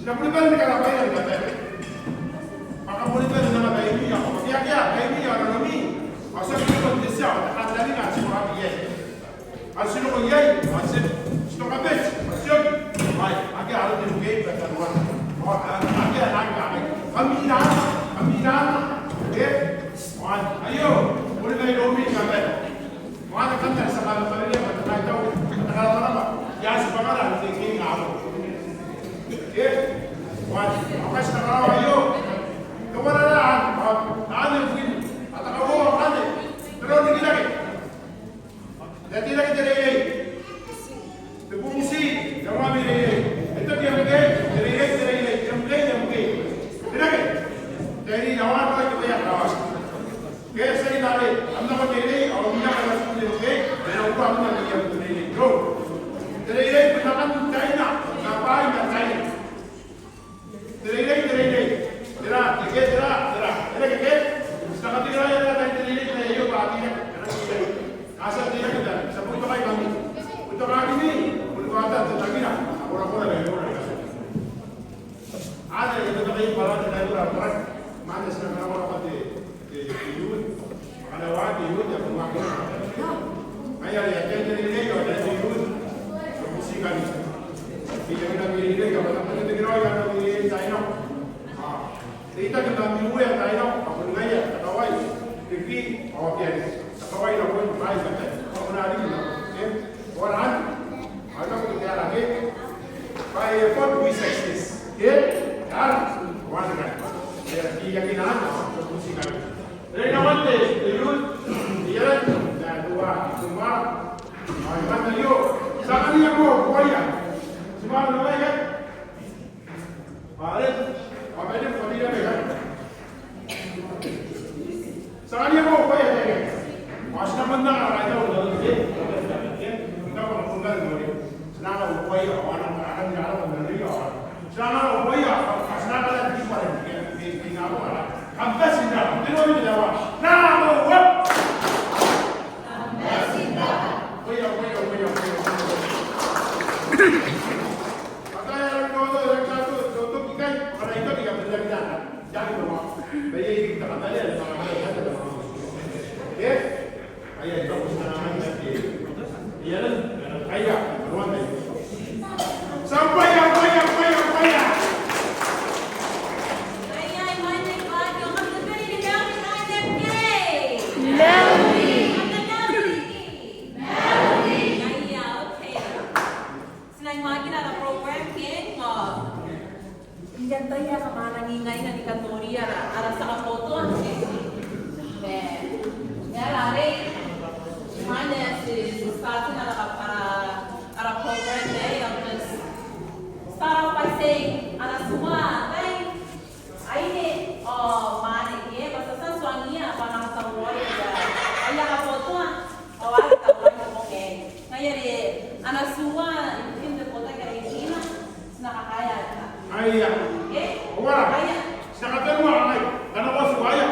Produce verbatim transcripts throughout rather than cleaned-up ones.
Ti na boni bane ni karabwaia ni kabane. Ma kam boni bane n anga baimi ao, ke akea baimi ao nanomi. Ao ti a boni bane n te tia ao te kantaninga ae ti kona n iai. Ao ti noko iai, ao ti, ti tokabeti, ao ti oki. Ai, akea aron te U K bwa e kanoana. Ao, a, akea nang kangai. Kam iraana, kam iraana. Ke? Ao, aio, boni mairoumi ni kabane. Ao ana kantaninga ti a kamatabane ma te kaitau, ma te karamarama. Ia ti bangara n te king ao. Ke? Ao, ao kaiti te karawa aio. Te warara, ao, ane win. A te kawowo ane. Te rau rikirake. Te reirei, te reirei. Te bubuti, te mwaami reirei. E toki am kei, te reirei, te reirei, am kei, am kei. Te reke. Te reirei, rawa, rawa, te bwai ae rawa. Ke, ti a rarei, am nako te reirei, ao am nako te reirei, te reirei, te reirei, te reirei, te reirei, te reirei, te reirei. Te reirei, te reirei. Tera, te ke, tera, tera. Tera ke ke. Ti na katikiraoi ara tai te reirei, te reirei, bwa a teirake. Tera ke ke. A tia n teirake tao. Ti a bon tokai kami. Bon tokai kami. Bon tokai tao te tangira. A korakora, korakora. A te, te tokai bwa te tangira, korakora. Mwaane ti na korakora bwa te Te, te youth. Ana wa te youth, te youth. Ngaia are, te, te, te, te youth. Te bubuti kami. Te, te, te, te, te, te, te, te, te, te, taino. A. Te, te, te, te, te, taino. A, bon ngaia, te kawai. Te ki, o, te, te kawai, na bon, mai, te, te, te, te, te, Oran, a taku te ara ke, bwa e bon we success. Ke, ara, oran ke. E, iai ke nana, bubuti kami. Rei na wante, te youth, iai, na dua, tumba, ai wante yo, sakania mo, koia. Tumba, no, ya. Are, a bane ni kabane. Ti a kania moa koia te. Ao ti na manga karaoa te, ti na manga koia, ao a na karaoa te, ti na manga koia, ao ti na karaoa te, kam bati n rabwa, te nori te rabwa. Nako, wap! Koia, koia, koia, koia. Ti nang waakina ara program, ke, ao I kan ataia kam a nang ingainga ni kanoria ara, ara tia kabotoa. E, e, are, imwain ae ti, ti start-ina ara, ara, ara program, e, I will just start off by saying, ana tua, tai, aine, ao mwaane, e, bwa ti a tia n tuangia, bwa a na tia n wareka, aia kabotoa, ao a aki tauraoi ni bong aei. Ngaia are, ana tua, ibukin te botaki are imwina, ti na kakaea. Aia. E? Oa. Aia. Ti na katenua ngai. Ngkana ko tuaia.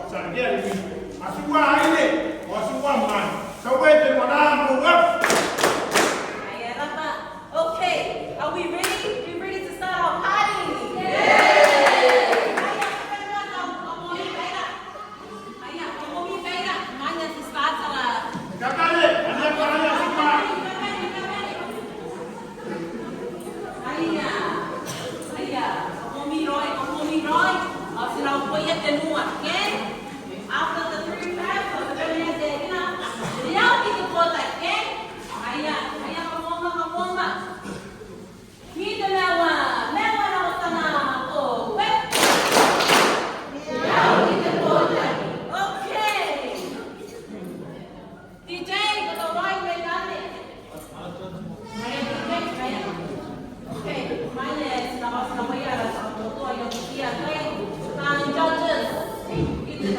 Ti a kea ni. A tua aine. Ao a tua mwaane. Ti a uaia tenua nako. Aia, raba. Okay. Are we ready? We ready to start our party? Yay! Aia, katenua nako. Aia. Aia, ko momi kaira, mwaane ti start-ara. Aia, aia, ko momi raoi, ko momi raoi. Ao ti na uboia tenua, okay? After the three claps, ao te bwai ae e na, e a uki te botaki, okay? Aia, aia, come on, come on. Ki te mawa, mawa nako tana ko, e? Okay. D J, ko tauraoi mai ikanne? Mai, D J, mai. Okay, mai, e, ti na bati n uaia ara tia kabotoa, e, okay. Judges, ki te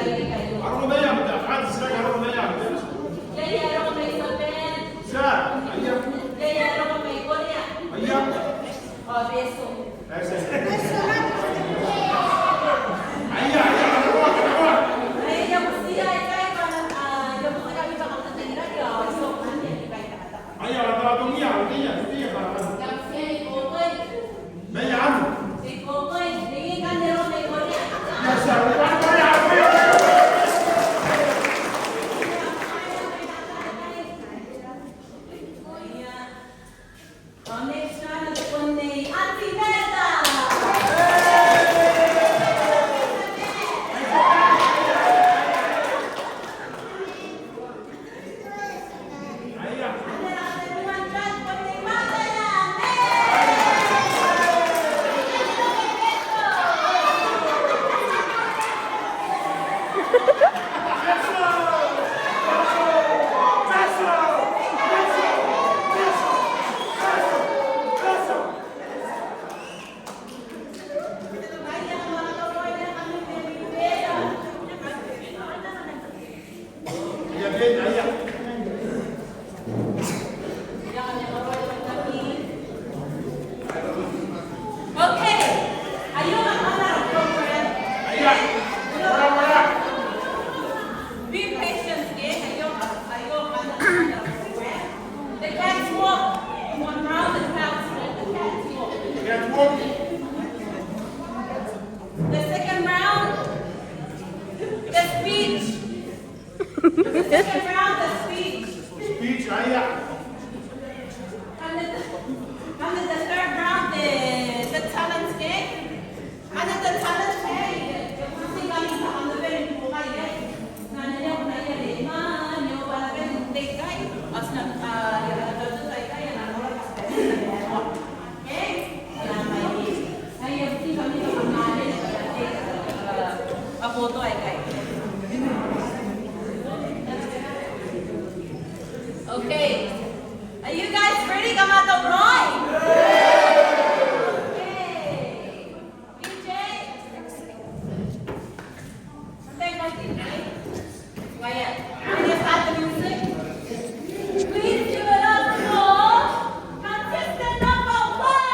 Okay. Are you guys ready? Kam a tauraoi? Okay. D J. Something like this, right? Why, yeah. Can you start the music? Please give it up for contestant number one.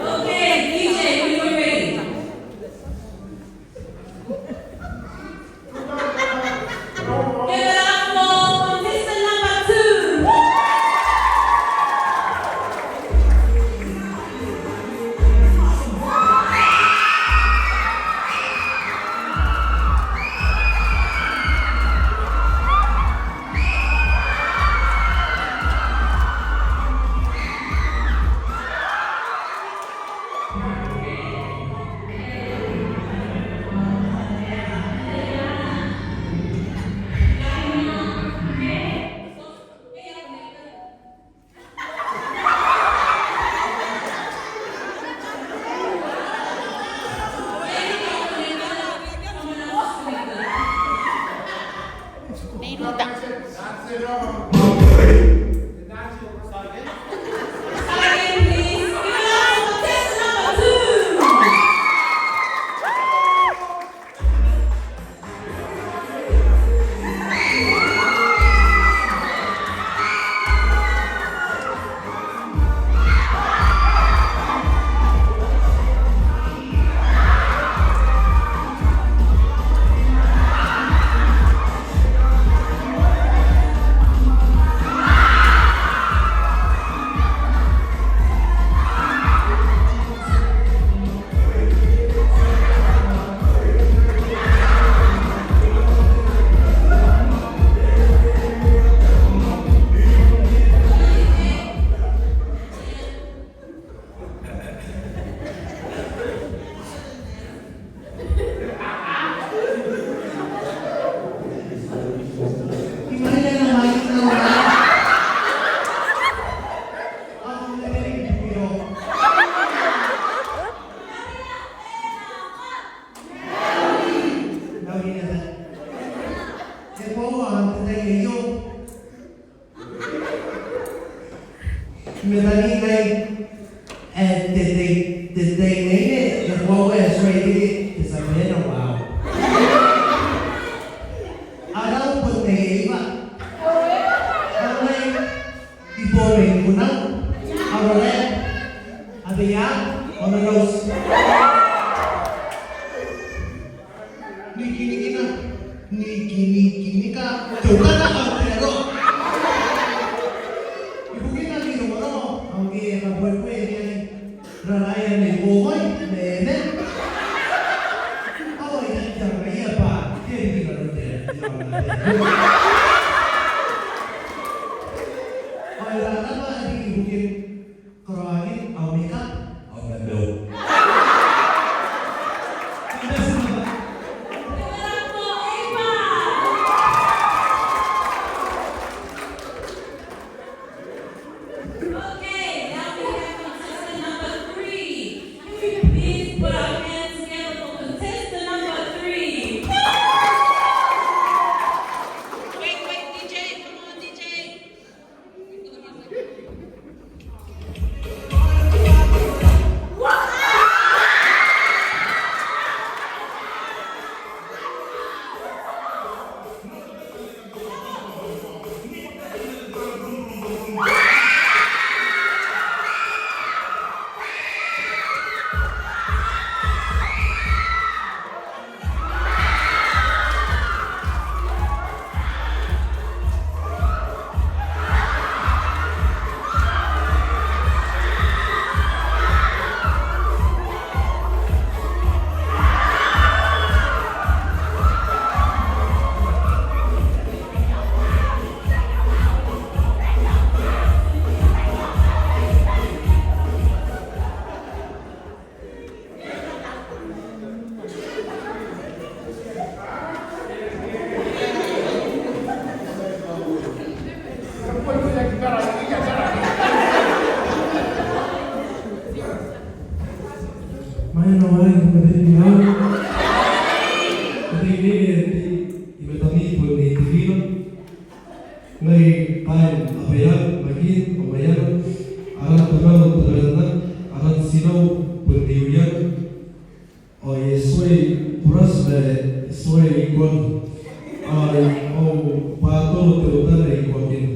Okay, D J, when you're ready. Give it up for contestant number two. Matanikai, e, te, te, te, te, ne, ne, na koaua e tuai riki te tia bwena, wow. Arau bon neiei bwa. Anai, I bon mena, arora, atea, ononos. Nikinikinna, nikinikinnika teutana ao te aro. Ibukina n rongorongo, ao ngke e kabuebue iai raraia ni bongoi, meme. Ao I taku ngaia bwa, ke riki nanon te, te aro. Ao e raraba riki ibukin karaoakin au makeup ao bamboo. Okay, now we have contestant number three. Can we please put our hands together for contestant number three? Wait, wait, D J, come on, D J. Ngai kaain Abaiang, Makin ao Maiana, aran tamau Tabaranna, aran tinau bon Riuiana, ao e tuai burati ma e tuai ikoaki, ao au bwatoro teutana ikoakina.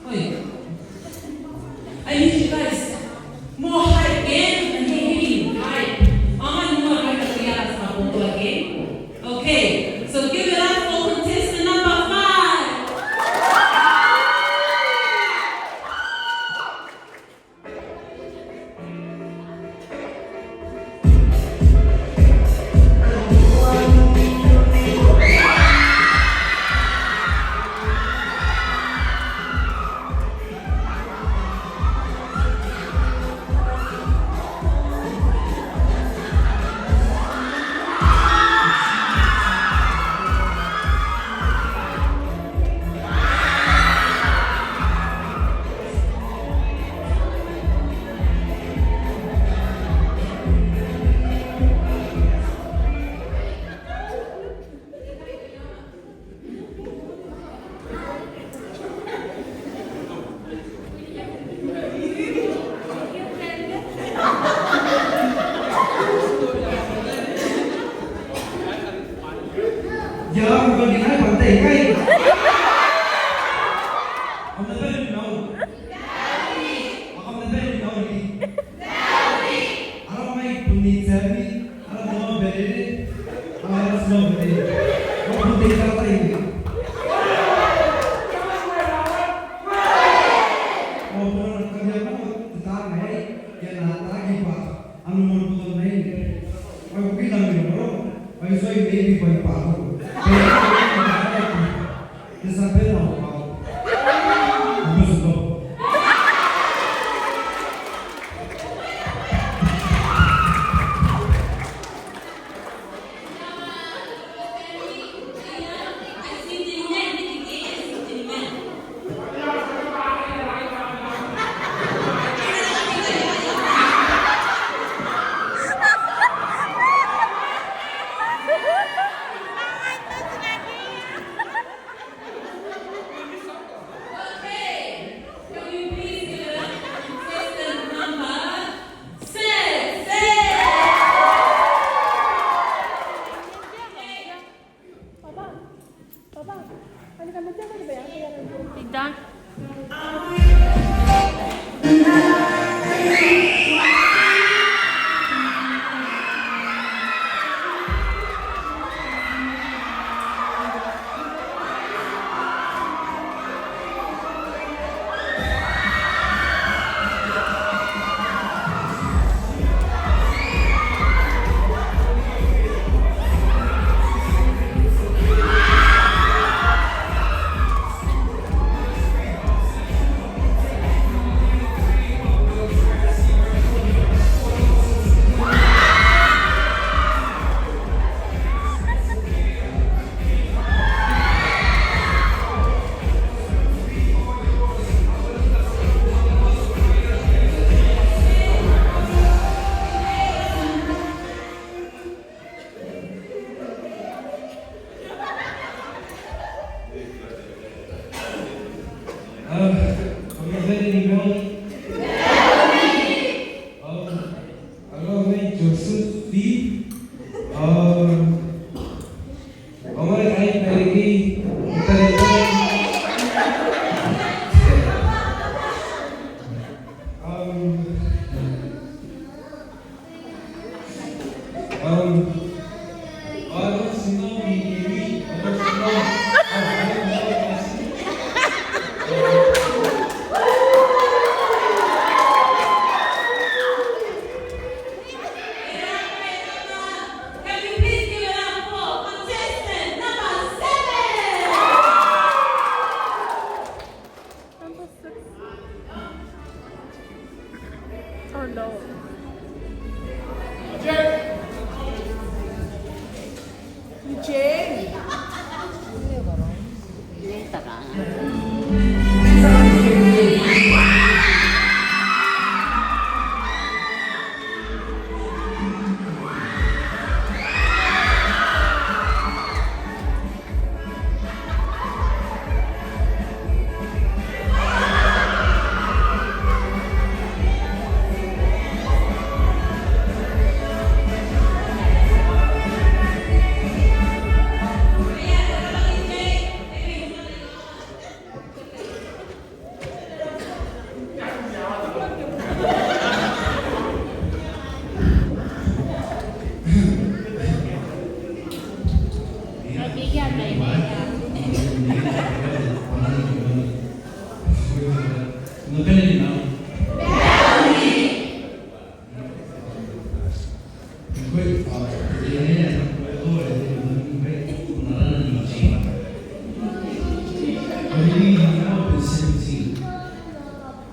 Oi. I need you guys. More hype, yeah? I need you hype. I want more hype for you guys, my boy, okay? Okay. So give it up for contestant number five.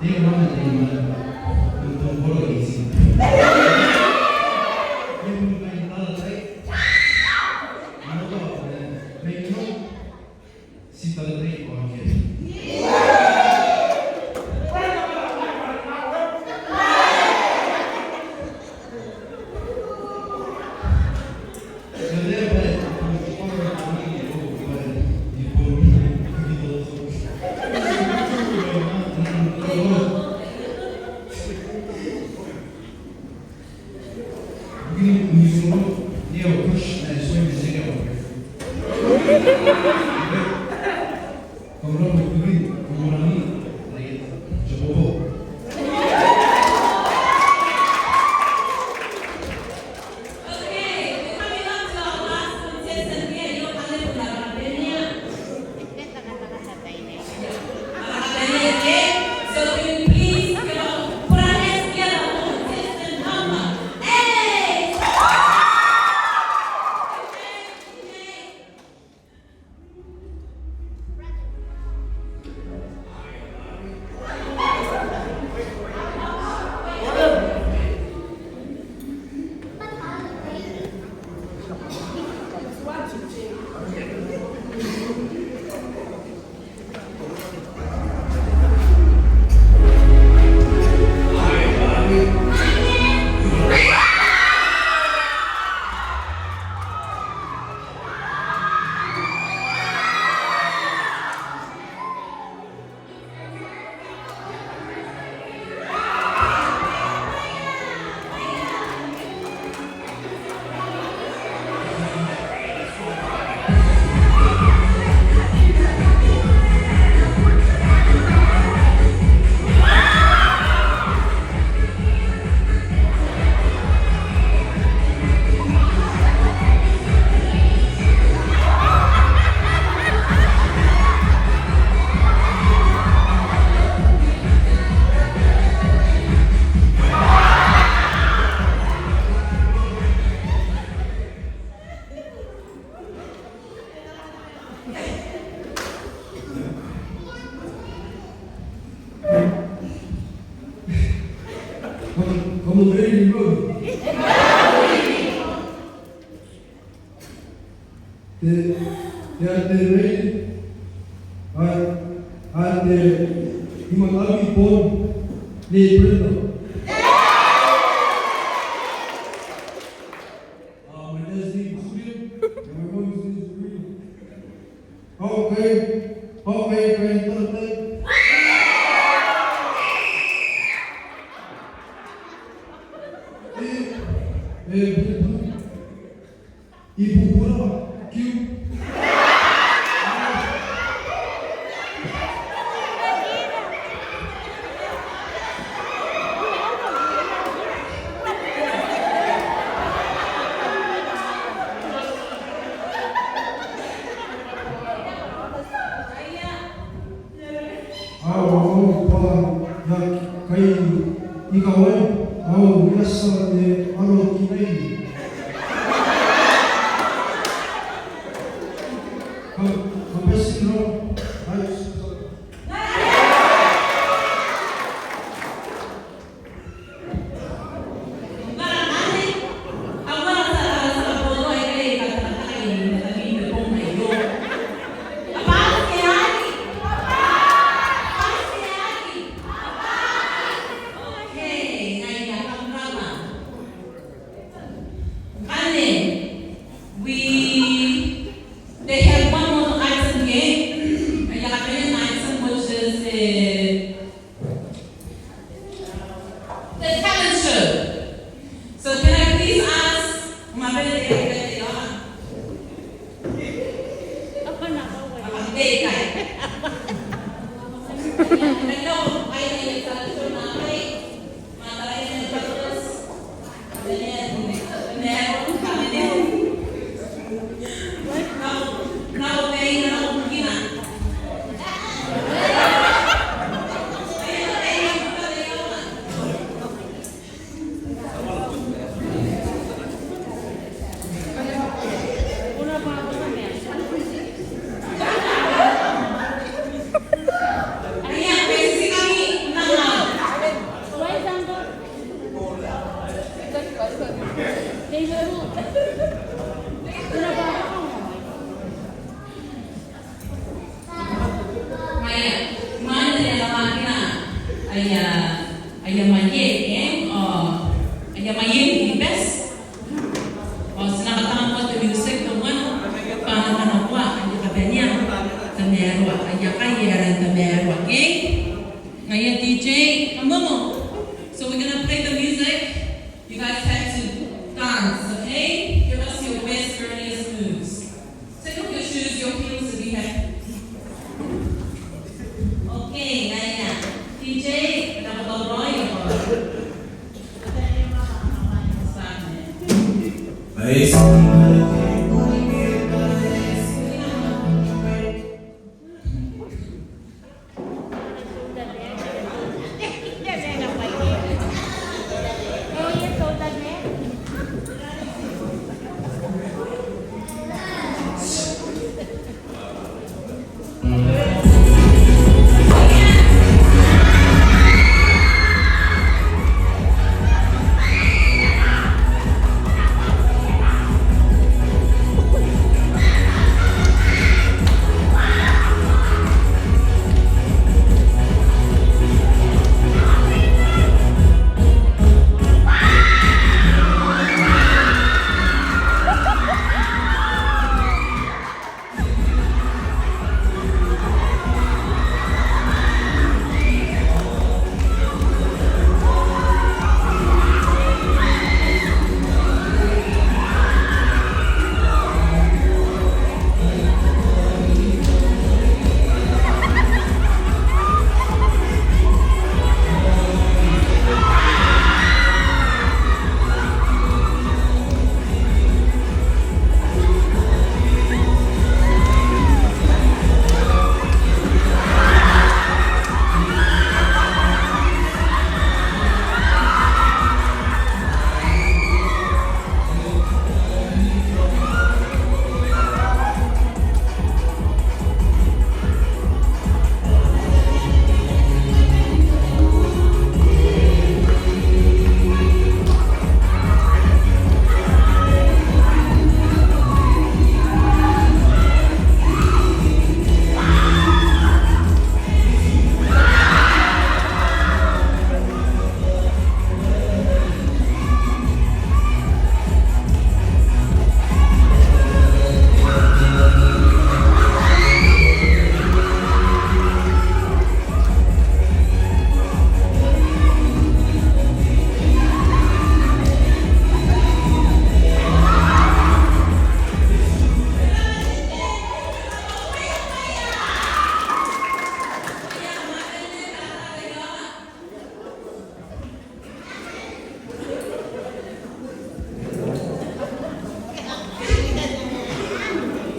Okay, we're coming up to our last contestant here. Your talent will have been here. So can you please, you know, put our hands together for contestant number eight? Come on, ready, go. Te, te, te, ready. Ai, ai, te, you must help me, Paul. Ni Brenda. Uh, my dad's name is Julian, and my mom's name is Rita. Okay, okay, okay, okay. Eh, eh, eh, eh, eh, eh, eh, eh. Ao, ao, bwa I a kai ikawai, ao, I a tia n arokinai. Ka, kabati nao. Ai, Aia, aia maiei, e, ao aia maiei ni best. Ao ti na katanga moa te music teuana bwa a na kanakoa aia kabanea n tamaroa, aia kai ae aran tamaroa, okay? Ngaia D J, kamomo. So we're gonna play the music. You guys have to dance, okay? Give us your best earliest moves. Take off your shoes, your heels if you have. Okay, ngaia. D J, na ko tau roi o.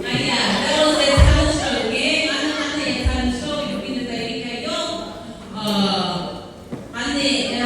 Ngaia, that was the talent show, okay? Anne, anne, talent show ibukin te tairiki aio. Ao anne, e,